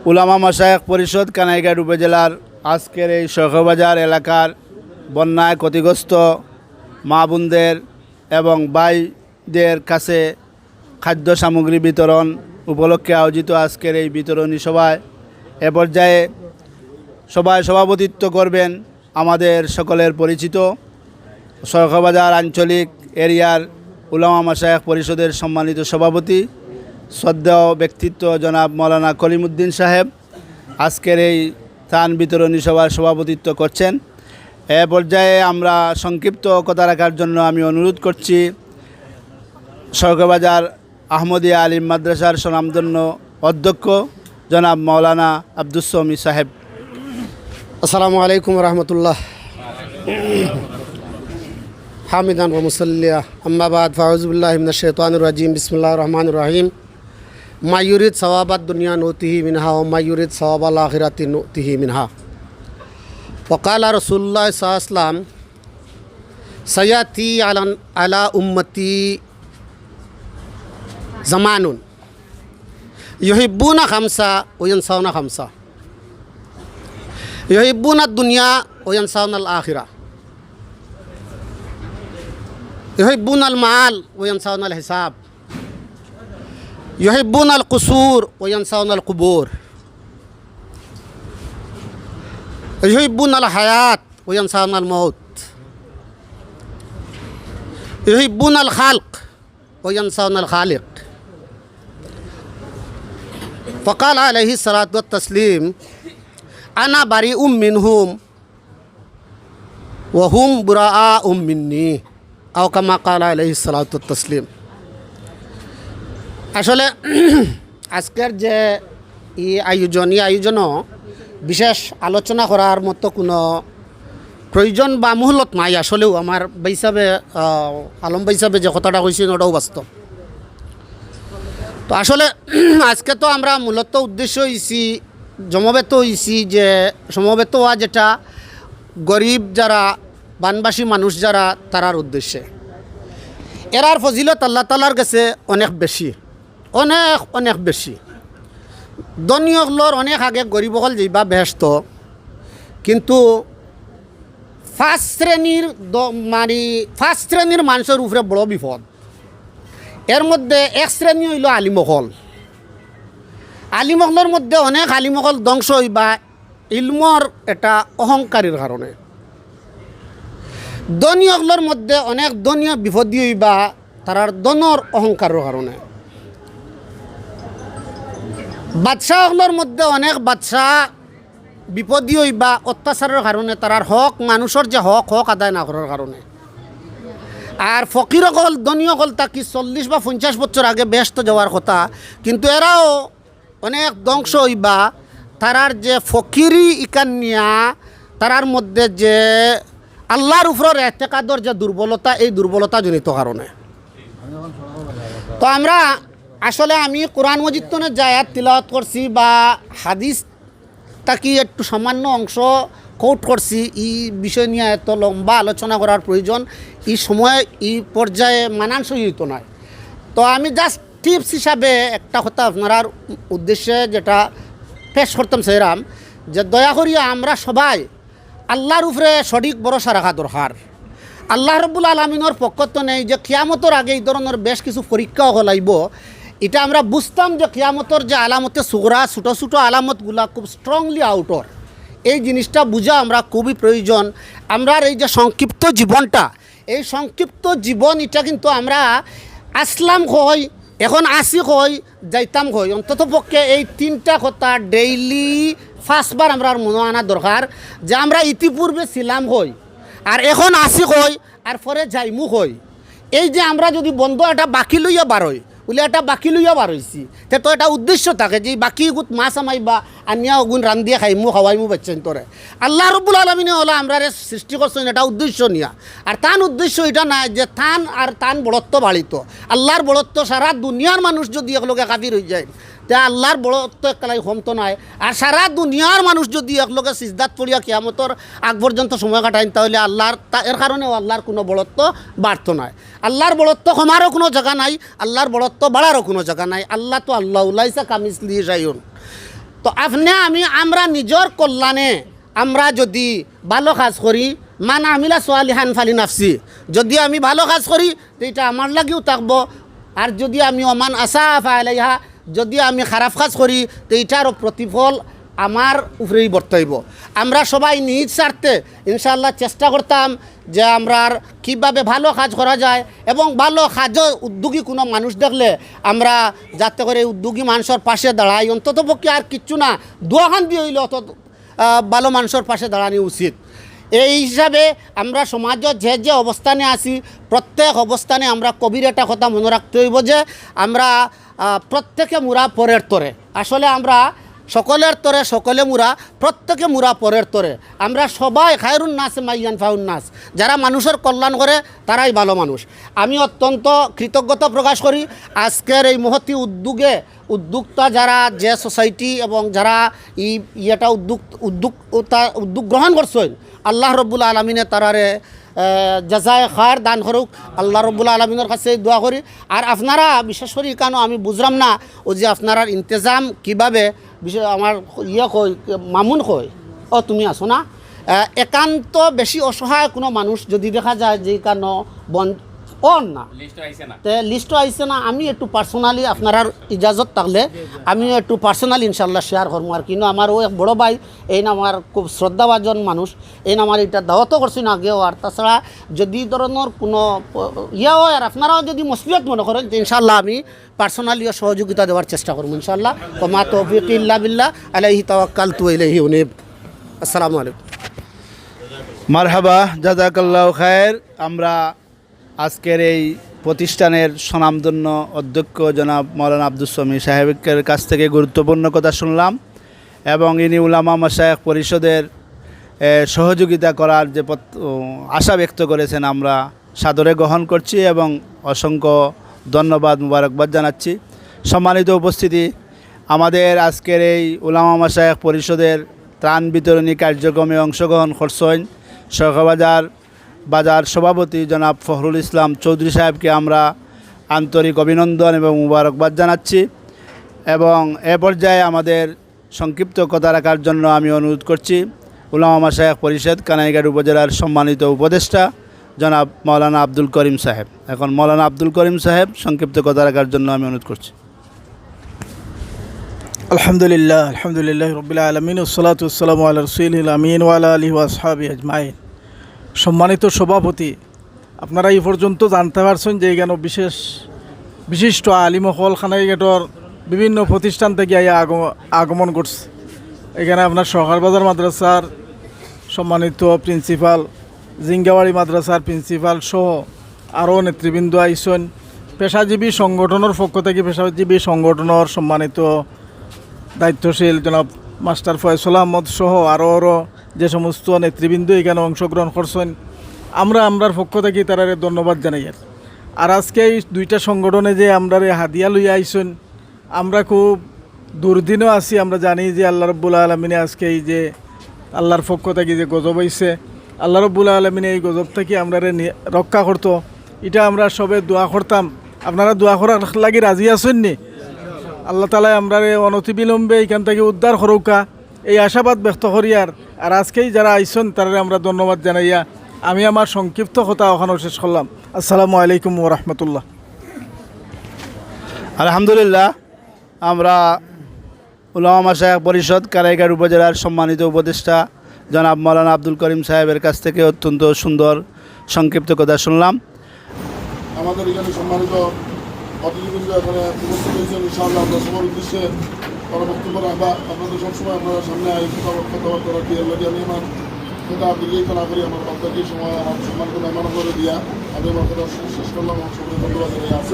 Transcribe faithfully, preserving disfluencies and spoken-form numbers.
উলামা মাশায়েখ পরিষদ কানাইঘাট উপজেলার আজকের এই শৈখবাজার এলাকার বন্যায় ক্ষতিগ্রস্ত মা বোনদের এবং ভাইদের কাছে খাদ্য সামগ্রী বিতরণ উপলক্ষে আয়োজিত আজকের এই বিতরণী সভায় এ পর্যায়ে সভায় সভাপতিত্ব করবেন আমাদের সকলের পরিচিত শৈখবাজার আঞ্চলিক এরিয়ার উলামা মাশায়েখ পরিষদের সম্মানিত সভাপতি, শ্রদ্ধেয় ব্যক্তিত্ব জনাব মৌলানা কলিমুদ্দিন সাহেব আজকের এই ত্রাণ বিতরণী সভার সভাপতিত্ব করছেন। এ পর্যায়ে আমরা সংক্ষিপ্ত কথা রাখার জন্য আমি অনুরোধ করছি শৈখবাজার আহমদিয়া আলিম মাদ্রাসার স্বনামধন্য অধ্যক্ষ জনাব মৌলানা আব্দুস সমি সাহেব। السلام عليكم ورحمة الله. حامدا ومصليا، أما بعد، فأعوذ بالله من الشيطان الرجيم. بسم الله الرحمن الرحيم. ما يريد ثواب الدنيا نؤته منها وما يريد ثواب الآخرة نؤته منها. وقال رسول الله صلى الله عليه وسلم: سيأتي على، على أمتي زمان يحبون خمسا وينسون خمسا، يحبون الدنيا وينسون الآخرة، يحبون المال وينسون الحساب، يحبون القصور وينسون القبور، يحبون الحياة وينسون الموت، يحبون الخلق وينسون الخالق. فقال عليه الصلاة والتسليم: أنا بريء منهم وهم براء مني، أو كما قال عليه الصلاة والتسليم. আসলে আজকের যে ই আয়োজন, ই আয়োজনও বিশেষ আলোচনা করার মতো কোনো প্রয়োজন বা মহলত নাই। আসলেও আমার ভাই সাহেবে, আহ, আলম ভাই সাহেবে যে কথাটা কইছেন, ওটাও বাস্তব। তো আসলে আজকে তো আমরা মূলত উদ্দেশ্য হইছি, জমবেত হইছি যে সমবেত হওয়া যেটা গরিব যারা, বানবাসী মানুষ যারা, তারার উদ্দেশ্যে। এরার ফজিলত আল্লাহ তাআলার গেছে অনেক বেশি, অনেক, অনেক বেশি। ধনী অকলর অনেক আগে গরিব অকল যাইবা বেহেশত, কিন্তু পাঁচ শ্রেণীর দ-, মানে পাঁচ শ্রেণীর মানুষের উপরে বড় বিপদ। এর মধ্যে এক শ্রেণী হইল আলিম অকল। আলিম অকলর মধ্যে অনেক আলিম অকল ধ্বংস হইবা ইলমর এটা অহংকারীর কারণে। ধনী অকলর মধ্যে অনেক ধনী বিপদী হইবা তারার ধনর অহংকারর কারণে। বাদশাহ অকলর মধ্যে অনেক বাদশাহ বিপদী হইবা অত্যাচারর কারণে, তারার হক, মানুষর যে হক, হক আদায় না করার কারণে। আর ফকির অকল, ধনী অকল থাকি চল্লিশ বা পঞ্চাশ বছর আগে বেহেশত যাওয়ার কথা, কিন্তু এরাও অনেক ধ্বংস হইবা, তারার যে ফকিরি ইখান নিয়া, তারার মধ্যে যে আল্লাহর উপরর এতেকাদর যে দুর্বলতা, এই দুর্বলতা জনিত কারণে। তো আমরা আসলে, আমি কোরআন মজিদ তনে যে আয়াত তিলাওয়াত করছি বা হাদিস থাকি একটু সামান্য অংশ কোট করছি, এই বিষয় নিয়ে এত লম্বা আলোচনা করার প্রয়োজন এই সময়, এই পর্যায়ে মানানসই হইতো নয়। তো আমি জাস্ট টিপস হিসাবে একটা কথা আপনারার উদ্দেশ্যে যেটা পেশ করতাম চাইরাম, যে দয়া করিয়া আমরা সবাই আল্লাহর উপরে সঠিক ভরসা রাখা দরকার। আল্লাহ রব্বুল আলামিনর পক্ষ তনে যে কিয়ামতর আগে এই ধরনের বেশ কিছু পরীক্ষা অকল আইবো, এটা আমরা বুঝতাম যে কিয়ামতর যে আলামতে সুগরা, ছোট ছোট আলামতগুলা খুব স্ট্রংলি আউটর, এই জিনিসটা বুঝা আমরা খুবই প্রয়োজন। আমরার এই যে সংক্ষিপ্ত জীবনটা, এই সংক্ষিপ্ত জীবন, এটা কিন্তু আমরা আসলাম কই, এখন আছি কই, যাইতাম কই, অন্তত পক্ষে এই তিনটা কথা ডেইলি পাঁচবার আমরার মনো আনা দরকার যে আমরা ইতিপূর্বে ছিলাম কই, আর এখন আছি কই, আর পরে যাইমু কই। এই যে আমরা যদি বন্দ একটা বাকি লইয়া বারই, বুলে একটা বাকি লইয়া বারইছি, তে তো একটা উদ্দেশ্য থাকে যে এই বাকি গুত মাছ আমাইবা, আনিয়া অগুন রান্দিয়া খাইমু, খাওয়াইমু বাচ্চাইন্তরে। আল্লাহ রব্বুল আলামিনে অলা আমরারে সৃষ্টি করছইন এটা উদ্দেশ্য নিয়া। আর তান উদ্দেশ্য এটা নায় যে তান আর তান বড়ত্ব বাড়িত। আল্লাহর বড়ত্ব, সারা দুনিয়ার মানুষ যদি একলগে কাফির হই যায়, তে আল্লাহর বড়ত্ব একলাই কমতো নায়। আর সারা দুনিয়ার মানুষ যদি একলগে সিজদাত পড়িয়া কিয়ামতর আগ পর্যন্ত সময় কাটাইন, তাহলে আল্লাহর তা-, এর কারণেও আল্লাহর কোনো বড়ত্ব বাড়তো নায়। আল্লাহর বড়ত্ব কমারও কোনো জায়গা নাই, আল্লাহর বড়ত্ব বাড়ারও কোনো জায়গা নাই। আল্লাহ তো আল্লাহ, লাইসা কামিসলিহি শাইউন। তো আপনে আমি, আমরা নিজর কল্যাণে আমরা যুদি ভালো কাজ করি, মান আমিলা সালিহান ফালি নাফসি, যুদি আমি ভালো কাজ করি, তে ইটা আমার লাগিউ থাকবো। আর যুদি আমি ওমান আসা ফালাইহা, যুদি আমি খারাপ কাজ করি, তে ইটারও প্রতিফল আমার উপরেউ বর্তাইবো। আমরা সবাই নিজ স্বার্থে ইনশাআল্লাহ চেষ্টা করতাম যে আমরার কিভাবে ভালো কাজ করা যায় এবং ভালো কাজো উদ্যোগী কুনু মানুষ দেখলে আমরা যাতে করে উদ্যোগী মানষর পাশে দাঁড়াই, অন্তত পক্ষে আর কিচ্ছু না, দোয়াখান দি অইলে অত, আহ, ভালো মানষর পাশে দাঁড়ানি উচিত। এই হিসাবে আমরা সমাজো যে যে অবস্থানে আছি, প্রত্যেক অবস্থানে আমরা কবির একটা কথা মনো রাখতে অইবো যে আমরা, আহ, প্রত্যেকে মুরা পরের তরে। আসলে আমরা সকলের তরে সকলে মুরা, প্রত্যেকে মুরা পরের তরে। আমরা সবাই খায়রুন নাস মাইয়ান ফাউন নাস, যারা মানুষর কল্যাণ করে তারাই ভালো মানুষ। আমি অত্যন্ত কৃতজ্ঞতা প্রকাশ করি আজকের এই মহতী উদ্যোগে, উদ্যোক্তা যারা, যে সোসাইটি এবং যারা ই, ইয়েটা উদ্যোগ, উদ্যোগ, উদ্যোগ গ্রহণ করছইন, আল্লাহ রব্বুল আলমিনে তারারে, আহ, জাজায়ে খায়ের দান করুক। আল্লাহ রব্বুল আলমিনর কাছে দোয়া করি। আর আপনারা বিশেষ করি কেন আমি বুঝলাম না, ও যে আপনারার ইন্তেজাম কিভাবে, বিশেষ আমার ইয়ে কই, মামুন কই, ও তুমি আছো না? আহ, একান্ত বেশি অসহায় কুনু মানুষ যুদি দেখা যায় যে কেন বন-, অর না। লিস্টো আইছে না। তে লিস্টো আইছে না, আমি একটু পার্সোনালি আপনারার ইজাজত থাকলে আমি একটু পার্সোনালি ইনশাআল্লাহ শেয়ার করমু। আর কিন্তু আমার ও এক বড় ভাই, এইন আমার খুব শ্রদ্ধাভাজন মানুষ, এইন আমার ইটা দাওয়াতও করছইন আগেও। আর তাছাড়া যুদি ই ধরনর কুনু প-, ইয়া অয় আর আপনারাও যুদি মসলিহত মনো করেন, তে ইনশাআল্লাহ আমি পার্সোনালিও সহযোগিতা দেওয়ার চেষ্টা করমু ইনশাআল্লাহ। ওমা তৌফিকি ইল্লা বিল্লাহ, আলাইহি তাওয়াক্কালতু ওয়া ইলাইহি উনীব। আসসালামু আলাইকুম। মারহাবা, জাযাকাল্লাহু খায়ের। আমরা আজকের এই প্রতিষ্ঠানের স্বনামধন্য অধ্যক্ষ জনাব মাওলানা আব্দুস সমি সাহেবের কাছ থেকে গুরুত্বপূর্ণ কথা শুনলাম এবং ইনি উলামা মাশায়েখ পরিষদের, এ, সহযোগিতা করার যে পত-, ও, আশা ব্যক্ত করেছেন, আমরা সাদরে গ্রহণ করছি এবং অসংখ্য ধন্যবাদ, মুবারকবাদ জানাচ্ছি। সম্মানিত উপস্থিতি, আমাদের আজকের এই উলামা মাশায়েখ পরিষদের ত্রাণ বিতরণী কার্যক্রমে অংশগ্রহণ করছেন সখবাজার বাজার সভাপতি জনাব ফখরুল ইসলাম চৌধুরী সাহেবকে আমরা আন্তরিক অভিনন্দন এবং মুবারকবাদ জানাচ্ছি। এবং এ পর্যায়ে আমাদের সংক্ষিপ্ত কথা রাখার জন্য আমি অনুরোধ করছি উলামা মাশায়েখ পরিষদ কানাইঘাট উপজেলার সম্মানিত উপদেষ্টা জনাব মাওলানা আব্দুল করিম সাহেব। এখন মাওলানা আব্দুল করিম সাহেব সংক্ষিপ্ত কথা রাখার জন্য আমি অনুরোধ করছি। আলহামদুলিল্লাহ, আলহামদুলিল্লাহ রব্বিল আলামিন, ওয়াসসালাতু ওয়াসসালামু আলা রাসূলিল আমিন ওয়া আলা আলিহি ওয়া আসহাবিহি আজমাইন। সম্মানিত সভাপতি, আপনারা এই পর্যন্ত জানতে পারছেন যে এখানে বিশেষ, বিশিষ্ট আলিম অকল কানাইঘাটর বিভিন্ন প্রতিষ্ঠান থেকে আইয়া আগম-, আগমন করছে। এখানে আপনার সরকার বাজার মাদ্রাসার সম্মানিত প্রিন্সিপাল, জিঙ্গাবাড়ি মাদ্রাসার প্রিন্সিপাল সহ আরও নেতৃবৃন্দ আইসন। পেশাজীবী সংগঠনের পক্ষ থেকে পেশাজীবী সংগঠনের সম্মানিত দায়িত্বশীল জনাব মাস্টার ফয়সল আহমদ সহ আরও আরও যে সমস্ত নেতৃবৃন্দ এখানে অংশগ্রহণ করছেন, আমরা আমরার পক্ষ থেকে তারারে ধন্যবাদ জানাই। আর, আর আজকে এই দুইটা সংগঠনে যে আমরারে হাদিয়া লইয়া আইসন, আমরা খুব দুর্দিনও আছি। আমরা জানি যে আল্লাহ রব্বুল আলমিনে আজকে এই যে আল্লাহর পক্ষ থেকে যে গজব হইছে, আল্লাহ রব্বুল আলমিনে এই গজব থেকে আমরারে নি-, রক্ষা করতো, এটা আমরা সবে দোয়া করতাম। আপনারা দোয়া করার লাগি রাজি আছেন নি? আল্লাহ তাআলায় আমরারে অনতিবিলম্বে এখান থেকে উদ্ধার করুকা, এই আশাবাদ ব্যক্ত করি। আর, আর আজকেই যারা আইসন তারারে আমরা ধন্যবাদ জানাইয়া আমি আমার সংক্ষিপ্ত কথা ওখানে শেষ করলাম। আসসালামু আলাইকুম ওয়া রাহমাতুল্লাহ। আলহামদুলিল্লাহ, আমরা উলামা মাশায়েখ পরিষদ কানাইঘাট উপজেলার সম্মানিত উপদেষ্টা জনাব মাওলানা আব্দুল করিম সাহেবের কাছ থেকে অত্যন্ত সুন্দর সংক্ষিপ্ত কথা শুনলাম। আমাদের এখানে সম্মানিত অতিথিবৃন্দ এখানে উপস্থিত হয়েছেন, ইনশাআল্লাহ আমরা সবার উদ্দেশ্যে তারা বক্তব্য রাখবা। আপনাদের সবসময় আপনারা সামনে আয়, কথা-, কথাবার্তা রাখি। এর লাগি আমি আমার কথা দীর্ঘায়িত না করি, আমার বাদ বাকি সময় আমার সম্মানিত মেহমান করে দিয়া আমি আমার কথা শেষ করলাম। আমার সবাই ধন্যবাদ জানাই। আসসালামু